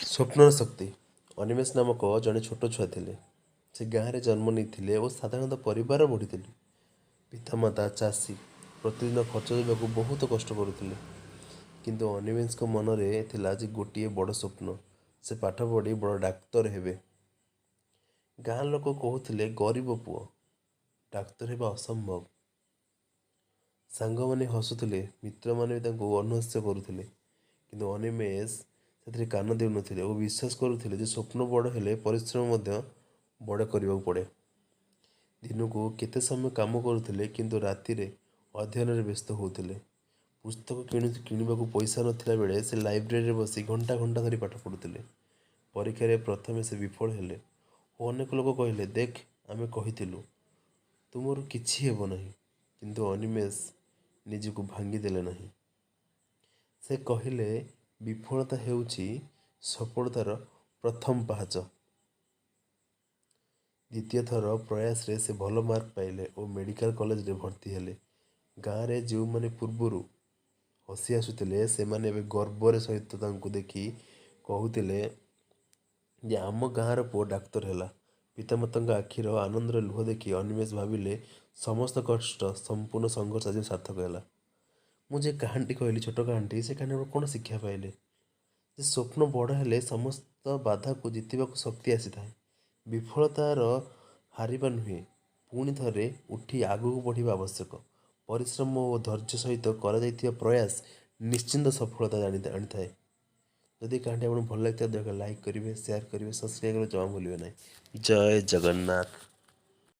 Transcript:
ସ୍ୱପ୍ନର ଶକ୍ତି। ଅନିମେଷ ନାମକ ଜଣେ ଛୋଟ ଛୁଆ ଥିଲେ। ସେ ଗାଁରେ ଜନ୍ମ ନେଇଥିଲେ ଓ ସାଧାରଣତଃ ପରିବାର ବଢ଼ିଥିଲେ। ପିତାମାତା ଚାଷୀ, ପ୍ରତିଦିନ ଖର୍ଚ୍ଚ ଦେବାକୁ ବହୁତ କଷ୍ଟ କରୁଥିଲେ। କିନ୍ତୁ ଅନିମେଷଙ୍କ ମନରେ ଥିଲା ଯେ ଗୋଟିଏ ବଡ଼ ସ୍ୱପ୍ନ, ସେ ପାଠ ପଢ଼ି ବଡ଼ ଡାକ୍ତର ହେବେ। ଗାଁ ଲୋକ କହୁଥିଲେ, ଗରିବ ପୁଅ, ଡାକ୍ତର ହେବା ଅସମ୍ଭବ। ସାଙ୍ଗମାନେ ହସୁଥିଲେ, ମିତ୍ରମାନେ ବି ତାଙ୍କୁ ଅନୁହାସ୍ୟ କରୁଥିଲେ। କିନ୍ତୁ ଅନିମେଷ ସେଥିରେ କାନ ଦେଉନଥିଲେ ଓ ବିଶ୍ୱାସ କରୁଥିଲେ ଯେ ସ୍ୱପ୍ନ ବଡ଼ ହେଲେ ପରିଶ୍ରମ ମଧ୍ୟ ବଡ଼ କରିବାକୁ ପଡ଼େ। ଦିନକୁ କେତେ ସମୟ କାମ କରୁଥିଲେ, କିନ୍ତୁ ରାତିରେ ଅଧ୍ୟୟନରେ ବ୍ୟସ୍ତ ହେଉଥିଲେ। ପୁସ୍ତକ କିଣିବାକୁ ପଇସା ନଥିଲା ବେଳେ ସେ ଲାଇବ୍ରେରୀରେ ବସି ଘଣ୍ଟା ଘଣ୍ଟା ଧରି ପାଠ ପଢ଼ୁଥିଲେ। ପରୀକ୍ଷାରେ ପ୍ରଥମେ ସେ ବିଫଳ ହେଲେ ଓ ଅନେକ ଲୋକ କହିଲେ, ଦେଖ, ଆମେ କହିଥିଲୁ ତୁମର କିଛି ହେବ ନାହିଁ। କିନ୍ତୁ ଅନିମେଷ ନିଜକୁ ଭାଙ୍ଗିଦେଲେ ନାହିଁ। ସେ କହିଲେ, ବିଫଳତା ହେଉଛି ସଫଳତାର ପ୍ରଥମ ପାହାଚ। ଦ୍ୱିତୀୟ ଥର ପ୍ରୟାସରେ ସେ ଭଲ ମାର୍କ ପାଇଲେ ଓ ମେଡ଼ିକାଲ କଲେଜରେ ଭର୍ତ୍ତି ହେଲେ। ଗାଁରେ ଯେଉଁମାନେ ପୂର୍ବରୁ ହସି ଆସୁଥିଲେ, ସେମାନେ ଏବେ ଗର୍ବର ସହିତ ତାଙ୍କୁ ଦେଖି କହୁଥିଲେ ଯେ ଆମ ଗାଁର ପୁଅ ଡାକ୍ତର ହେଲା। ପିତାମାତାଙ୍କ ଆଖିର ଆନନ୍ଦର ଲୁହ ଦେଖି ଅନିମେଷ ଭାବିଲେ, ସମସ୍ତ କଷ୍ଟ, ସମ୍ପୂର୍ଣ୍ଣ ସଂଘର୍ଷ ଆଜି ସାର୍ଥକ ହେଲା। ମୁଁ ଯେ କାହାଣୀଟି କହିଲି, ଛୋଟ କାହାଣୀଟି, ସେ କାହାଣୀରୁ କ'ଣ ଶିକ୍ଷା ପାଇଲେ? ଯେ ସ୍ୱପ୍ନ ବଡ଼ ହେଲେ ସମସ୍ତ ବାଧାକୁ ଜିତିବାକୁ ଶକ୍ତି ଆସିଥାଏ। ବିଫଳତାର ହାରିବା ନୁହେଁ, ପୁଣି ଥରେ ଉଠି ଆଗକୁ ବଢ଼ିବା ଆବଶ୍ୟକ। ପରିଶ୍ରମ ଓ ଧୈର୍ଯ୍ୟ ସହିତ କରାଯାଇଥିବା ପ୍ରୟାସ ନିଶ୍ଚିନ୍ତ ସଫଳତା ଆଣିଥାଏ। ଯଦି କାହାଣୀଟି ଆପଣଙ୍କୁ ଭଲ ଲାଗିଥାଏ, ଦୟାକରି ଲାଇକ୍ କରିବେ, ସେୟାର କରିବେ, ସବସ୍କ୍ରାଇବ୍ କରିବାକୁ ଜମା ଭୁଲିବେ ନାହିଁ। ଜୟ ଜଗନ୍ନାଥ।